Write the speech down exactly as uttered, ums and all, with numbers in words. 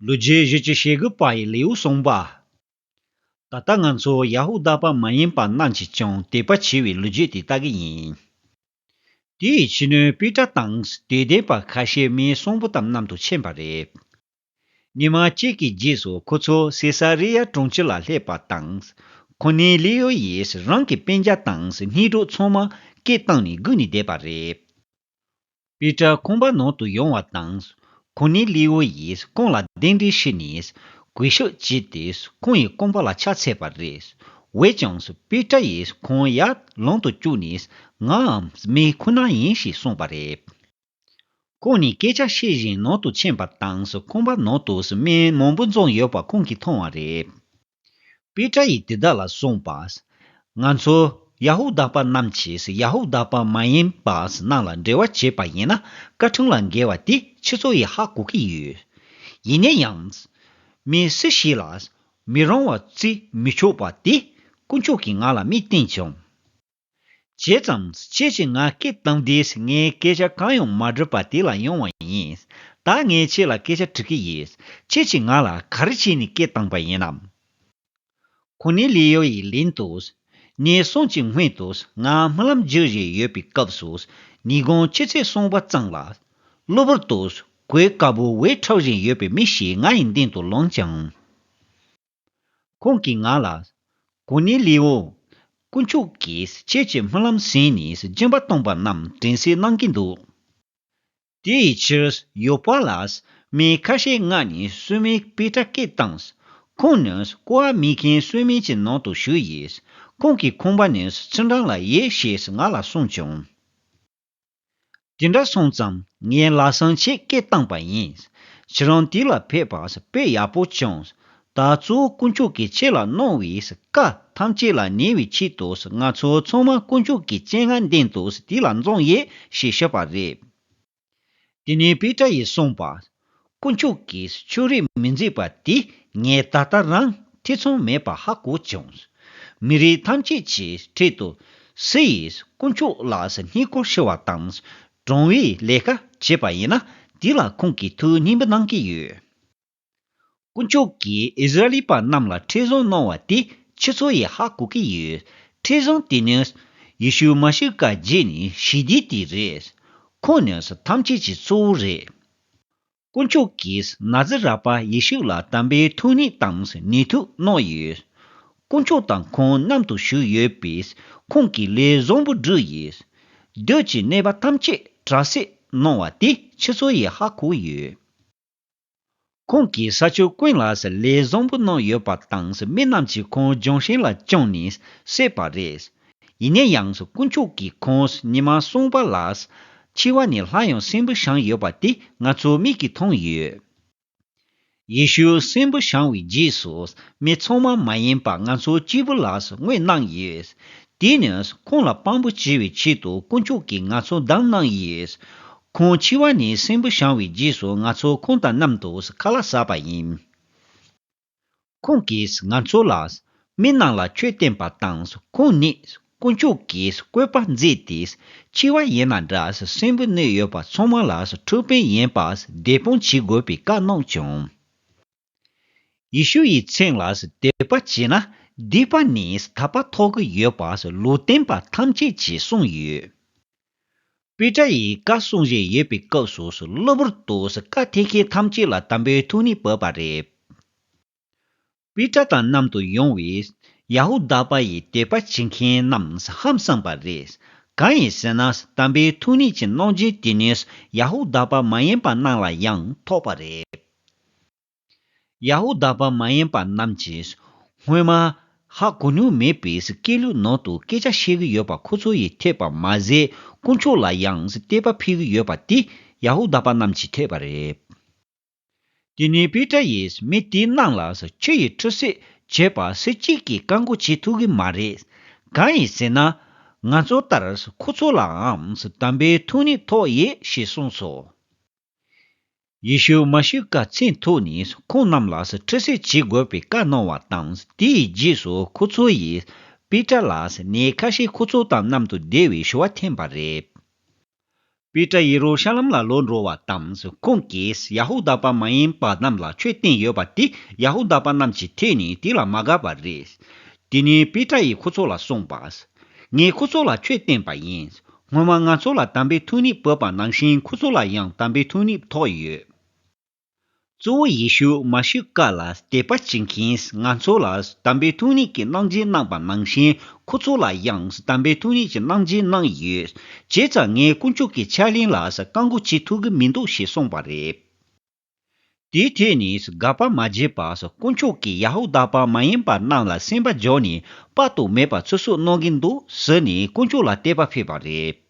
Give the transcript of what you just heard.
ལོ་རྒྱུས་བཞི་བཅུ་ཞེ་དགུ་པ་ཡི་ལེའུ་གསུམ་པ། ད་ལྟ་ང་ཚོ་ཡ་ཧུ་དཱ་པ་མ་ཡིན་པ་རྣམས་ཀྱིས་ཀྱང་དད་པ་བྱས་པའི་ལོ་རྒྱུས་དེ་ལྟ་གི་ཡིན། དེའི་ཕྱི་ནས་པེ་ཏྲ་དང་དད་ལྡན་པ་ཁ་ཤས་མི་གསུམ་པོ་དང་མཉམ་དུ་ཕྱིན་པ་རེད། ཉི་མ་གཅིག་གི་རྗེས་སུ་ཁོ་ཚོ་སེ་ས་རི་ཡ་གྲོང་ཁྱེར་ལ་སླེབས་པ་དང་། ཁོ་ནེ་ལི་ཡོ་ཡིས་རང་གི་སྤུན་ཀྱག་དང་སྣེ་གྲོགས་ཚང་མ་སྐད་བཏང་ནས་སྒུག་ནས་བསྡད་པ་རེད། པེ་ཏྲ་ཁང་པ་ནང་དུ་ཡོང་བ་དང་། ཁོ་ནེ་ལི་ཡོ་ཡིས་ཁོང་ལ་གདན་འདྲེན་ཞུས་ནས་གུས་ཞབས་བྱས་ཏེ་ཁོང་ཡི་རྐང་པ་ལ་ཕྱག་འཚལ་བ་རེད། འོན་ཀྱང་པེ་ཏྲ་ཡིས་ཁོང་ཡར་ལམ་དུ་བཅུག་ནས་ངའང་མི་ཁོ་ན་ཡིན་ཞེས་གསུངས་པ་རེད། ཁོང་ནི་སྐད་ཆ་བཤད་བཞིན་ནང་དུ་ཕྱིན་པ་དང་ཁང་པ་ནང་དུ་མི་མང་པོ་འཛོམས་ཡོད་པ་ཁོང་གིས་མཐོང་བ་རེད། པེ་ཏྲ་ཡིས་དེ་དག་ལ་གསུངས་པ། ང་ཚོ་ཡ་ཧུ་དཱ་པ་རྣམས་ཀྱིས་ཡ་ཧུ་དཱ་པ་མ་ཡིན་པ་རྣམས་ལ་འབྲེལ་བ་བྱས་པ་ཡིན་ན་བཀའ་ཁྲིམས་ལ་འགལ་བ་དེ་ཁྱེད་ཚོ་ཡིས་ཧ་གོ་གི་ཡོད། ཡིན་ན་ཡང་། མི་སུ་ཞིག་ལ་མི་རང་བ་བརྩི་མི་ཆོག་པ་དེ་དཀོན་མཆོག་གིས་ང་ལ་མི་བསྟན་བྱུང་། བྱས་ཙང་ཁྱེད་ཀྱིས་ང་སྐད་བཏང་དུས་ངས་སྐད་ཆ་གང་ཡང་མ་དྲིས་པ་དེ་ལ་ཡོང་བ་ཡིན། ད་ངས་ཁྱེད་ལ་སྐད་ཆ་དྲི་གི་ཡིན། ཁྱེད་ཀྱིས་ང་ལ་ག་རེ་བྱས་ནས་སྐད་བཏང་པ་ཡིན་ནམ། ཁོ་ནེ་ལི་ཡོ་ཡིས་ལན་དུ། ཉིན་གསུམ་གྱི་སྔོན་དུ་ང་སྨོན་ལམ་རྒྱག་བཞིན་ཡོད་པའི་སྐབས་སུ་ཉིན་གུང་ཆུ་ཚོད་གསུམ་པ་ཙམ་ལ། གློ་བུར་དུ་གོས་དཀར་པོ་འོད་འཁྲབ་བཞིན་ཡོད་པའི་མི་ཞིག་ང་ཡི་མདུན་དུ་ལངས་ཀྱང་། ཁོང་གིས་ང་ལ། ཁོ་ནེ་ལི་ཡོ། དཀོན་མཆོག་གིས་ཁྱེད་ཀྱི་སྨོན་ལམ་གསན་ནས་སྦྱིན་པ་བཏང་པ་རྣམས་དྲན་གསོས་གནང་གི་འདུག་དེའི་ཕྱིར་ཡོ་པ་ལ་མི་ཁ་ཤས་མངགས་ནས་སུ་མེད་པེ་ཏྲ་སྐད་བཏང་། ཁོང་ནི་ཀོ་བ་མེད་མཁན་སུ་མེད་ཀྱི་ནང་དུ་ཞུགས་ཡིས། ཁོང་གི་ཁང་པ་ནི་ཚུལ་འགྲམ་ལ་ཡོད་ཞེས་ང་ལ་གསུངས་བྱུང་། དེ་འདྲ་སོང་ཙང་ངས་ལམ་སང་ཁྱེད་སྐད་བཏང་པ་ཡིན། ཁྱེད་རང་དེ་ལ་ཕེབས་པ་དཔེ་ཡག་པོ་བྱུང་། ད་གཙོ་བོ་དཀོན་མཆོག་གིས་ཁྱེད་ལ་གནང་བའི་བཀའ་ཐམས་ཅད་ལ་ཉན་པའི་ཆེད་དུ་ང་ཚོ་ཚང་མ་དཀོན་མཆོག་གི་སྤྱན་སྔ་མདུན་དུ་དེ་ལ་འཛོམས་ཡོད་ཞེས་ཞུས་པ་རེད། དེ་ནས་པེ་ཏྲ་ཡིས་གསུངས་པ། དཀོན་མཆོག་གིས་ཕྱོགས་རིས་མི་མཛད་པ་དེ་ངས་ད་ལྟ་རང་ཐེ་ཚོམ་མེད་པར་ཧ་གོ་བྱུང་། མི་རིགས་ཐམས་ཅད་ཀྱི་ཁྲོད་དུ་སུ་ཡིས་དཀོན་མཆོག་ལ་བསྙེན་བཀུར་ཞུ་བ་དང་དྲང་བའི་ལས་ཀ་བྱེད་པ་ཡིན་ན་དེ་ལ་ཁོང་གིས་ཐུགས་མཉེས་པོ་གནང་གི་ཡོད། དཀོན་མཆོག་གིས་ཨིསི་ར་ཨེལ་པ་རྣམས་ལ་ཁྲིམས་བཟང་གནང་བ་དེ་ཁྱེད་ཚོ་ཡིས་ཧ་གོ་གི་ཡོད། ཁྲིམས་བཟང་དེ་ནི་ཡེ་ཤུ་མ་ཤི་ཀ་རྗེས་ནས་ཞི་བདེ་དེ་རེད། ཁོང་ནི་ཐམས་ཅད་ཀྱི་གཙོ་བོ་རེད། དཀོན་མཆོག་གིས་ན་ཛི་ར་པ་ཡེ་ཤུ་ལ་དམ་པའི་ཐུགས་ཉིད་དང་ནུས་མཐུ་གནང་ཡོད། དཀོན་མཆོག་དང་ཁོང་མཉམ་དུ་བཞུགས་ཡོད་པས་ཁོང་གིས་ལས་བཟང་པོ་བསྒྲུབས་ཡོད། བདུད་ཀྱི་གནོད་པ་ཐམས་ཅད་དྲག་སེལ་གནང་བ་དེ་ཁྱེད་ཚོ་ཡིས་ཧ་གོ་ཡོད། ཁོང་གིས་ས་ཆ་ཀུན་ལ་ལས་བཟང་པོ་གནང་ཡོད་པ་དང་མི་རྣམས་ཀྱིས་ཁོང་ལྗོན་ཤིང་ལ་བཅངས་ནས་བསད་པ་རེད། ཡིན་ན་ཡང་དཀོན་མཆོག་གིས་ཁོང་ཉི་མ་གསུམ་པ་ལ་འཆི་བ་ནས་སླར་ཡང་གསོན་པོ་བྱུང་ཡོད་པ་དེ་ང་ཚོ་མིག་གིས་མཐོང་ཡོད། ཡེ་ཤུ་གསོན་པོ་བྱུང་བའི་རྗེས་སུ་མི་ཚང་མ་མ་ཡིན་པ་ང་ཚོ་གཅིག་པུ་ལ་དངོས་གནང་ཡོད། དེ་ནི་ཁོང་ལ་དཔང་པོ་བྱེད་པའི་ཆེད་དུ་དཀོན་མཆོག་གིས་ང་ཚོ་བདམས་གནང་ཡོད། ཁོང་འཆི་བ་ནས་གསོན་པོ་བྱུང་བའི་རྗེས་སུ་ང་ཚོ་ཁོང་དང་མཉམ་དུ་ཁ་ལག་ཟ་བ་ཡིན། ཁོང་གིས་ང་ཚོ་ལ་མི་རྣམས་ལ་ཆོས་བསྟན་པ་དང་ཁོང་ནི་དཀོན་མཆོག་གི་བཀོད་པ་མཛད་དེ་འཆི་བ་ཡིན་ན་འདྲ་གསོན་པོ་གནས་ཡོད་པ་ཚང་མ་ལ་འཕྲོད་པ་ཡིན་པ་བདེན་དཔང་བྱེད་དགོས་པའི་བཀའ་གནང་བྱུང་། ཡེ་ཤུ་ཡི་མཚན་ལ་དད་པ་བྱས་ན་སྡིག་པ་ནས་ཐར་པ་ཐོབ་ཀྱི་ཡོད་པ་ལུང་སྟོན་པ་ཐམས་ཅད་ཀྱིས་གསུངས་ཡོད། པེ་ཏྲ་ཡིས་བཀའ་གསུང་བཞིན་ཡོད་པའི་སྐབས་སུ་གློ་བུར་དུ་བཀའ་འཐེན་མཁན་ཐམས་ཅད་ལ་དམ་པའི་ཐུགས་ཉིད་བབས་པ་རེད། པེ་ཏྲ་དང་མཉམ་དུ་ཡོང་བའི་ཡ་ཧུ་དཱ་པ་ཡི་དད་པ་བྱེད་མཁན་རྣམས་ཧང་སངས་པ་རེད། གང་ཡིན་ཟེར་ན་དམ་པའི་ཐུགས་ཉིད་ཀྱི་གནང་སྦྱིན་དེ་ནི་ཡ་ཧུ་དཱ་པ་མ་ཡིན་པ་རྣམས་ལ་ཡང་ཐོབ་པ་རེད། ཡ་ཧུ་དཱ་པ་མ་ཡིན་པ་རྣམས་ཀྱིས་སྔོན་མ་ཧ་གོ་མྱོང་མེད་པའི་སྐད་ལུགས་ནང་དུ་སྐད་ཆ་བཤད་ཀྱི་ཡོད་པ་ཁོ་ཚོ་ཡིས་ཐོས་པ་མ་ཟད་དཀོན་མཆོག་ལ་ཡང་དད་པ་འཕེལ་གྱི་ཡོད་པ་དེ་ཡ་ཧུ་དཱ་པ་རྣམས་ཀྱིས་ཐོས་པ་རེད། དེ་ནས་པེ་ཏྲ་ཡིས་མི་དེ་རྣམས་ལ་ཆུ་ཡིས་ཁྲུས་གསོལ་བྱས་པ་སུ་གཅིག་གིས་བཀག་འགོག་བྱེད་ཐུབ་ཀྱི་མ་རེད། གང་ཡིན་ཟེར་ན། ང་ཚོ་ལྟར་ཁོ་ཚོ་ལའང་དམ་པའི་ཐུགས་ཉིད་ཐོབ་ཡོད་ཞེས་གསུངས་སོ། ཡེ་ཤུ་མ་ཤི་ཀ་མཚན་ཐོག་ནས་ཁོང་རྣམས་ལ་ཁྲི་སེ་བྱེད་དགོས་པའི་བཀའ་གནང་བ་དང་དེའི་རྗེས་སུ་ཁོ་ཚོ་ཡིས་པེ་ཏྲ་ལ་ཉིན་ཁ་ཤས་ཁོ་ཚོ་དང་མཉམ་དུ་བསྡད་པའི་ཞུ་བ་འཐེན་པ་རེད། པེ་ཏྲ་ཡེ་རུ་ཤ་ལམ་ལ་ལོག་འགྲོ་བ་དང་། ཁོང་གིས་ཡ་ཧུ་དཱ་པ་མ་ཡིན་པ་རྣམས་ལ་ཆོས་བསྟན་ཡོད་པ་དེ་ཡ་ཧུ་དཱ་པ་རྣམས་ཀྱིས་ཐོས་ནས་དེ་ལ་མ་དགའ་བ་རེད། དེ་ནས་པེ་ཏྲ་ཡིས་ཁོ་ཚོ་ལ་གསུངས་པ། ངས་ཁོ་ཚོ་ལ་ཆོས་བསྟན་པ་ཡིན། སྔོན་མ་ང་ཚོ་ལ་དམ་པའི་ཐུགས་ཉིད་བོས་པ་ནང་བཞིན་ཁོ་ཚོ་ལ་ཡང་དམ་པའི་ཐུགས་ཉིད་ཐོབ་ཡོད། གཙོ་བོ་ཡེ་ཤུ་མ་ཤི་ཀ་ལ་དད་པ་བྱེད་མཁན་ང་ཚོ་ལ་དམ་པའི་ཐུགས་ཉིད་ཀྱི་གནང་སྦྱིན་གནང་པ་ནང་བཞིན་ཁོ་ཚོ་ལ་ཡང་དམ་པའི་ཐུགས་ཉིད་ཀྱི་གནང་སྦྱིན་གནང་ཡོད། བྱས་ཙང་ངས་དཀོན་མཆོག་གི་ཕྱག་ལེན་ལ་བཀག་འགོག་བྱེད་ཐུབ་ཀྱི་མི་འདུག་ཞེས་གསུངས་པ་རེད། དེའི་ཐད་ནས་དགག་པ་མ་བྱས་པར་དཀོན་མཆོག་གིས་ཡ་ཧུ་དཱ་པ་མ་ཡིན་པ་རྣམས་ལ་སེམས་པ་སྦྱངས་ནས་དཔག་ཏུ་མེད་པ་ཚོད་བསྲེ་གནང་གིན་འདུག་ཟེར་ནས་དཀོན་མཆོག་ལ་དད་པ་ཕེབས་པ་རེད།